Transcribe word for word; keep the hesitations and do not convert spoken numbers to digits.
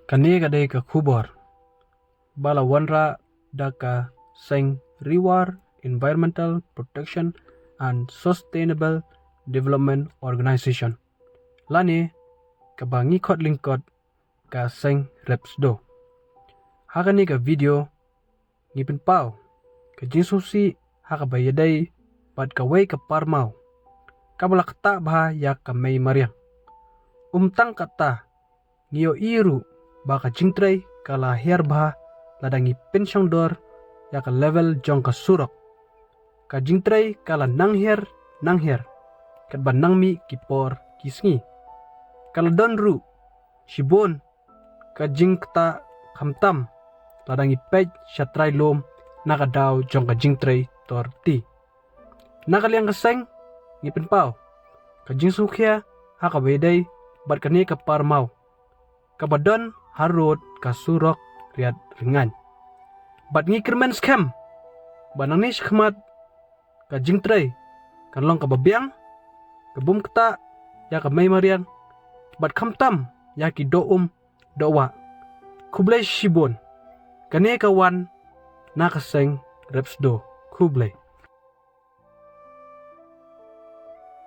Kane ka dei ka khubor ba la wanrah da ka seng Ri War Environmental Protection and Sustainable Development Organization, lane kaba ngi khot lyngkot ka seng REPZDO. Ha kane ka video ngi pynpaw ka jingsngewsih ha kaba ïadei bad kawei ka parmaw kaba la ktah bha ïa ka mei mariang. Ym tang katta, ngi ïohi ruh ba ka jingtrei ka la hiar bha lada ngi pynshongdor ïa ka level jong ka surok. Ka jingtrei ka la nang hiar nang hiar katba nang mih ki por ki sngi. Ka la don ruh shibun ka jingktah, khamtam lada ngi peit sha trai lum na ka daw jong ka jingtrei tor ti. Na ka liang ka seng ngi pynpaw ka jingsngewkhia ha kaba ïadei bad kane ka parmaw kaba don harud ka surok Riat Rngaiñ. Bad ngi kyrmen skhem ba nangne shakhmat ka jingtrei kan long kaba biang, ka bym ktah ïa ka mei mariang bad khamtam ïa ki doh um doh wah. Khublei shibun. Kane ka wan na ka seng REPZDO. Khublei.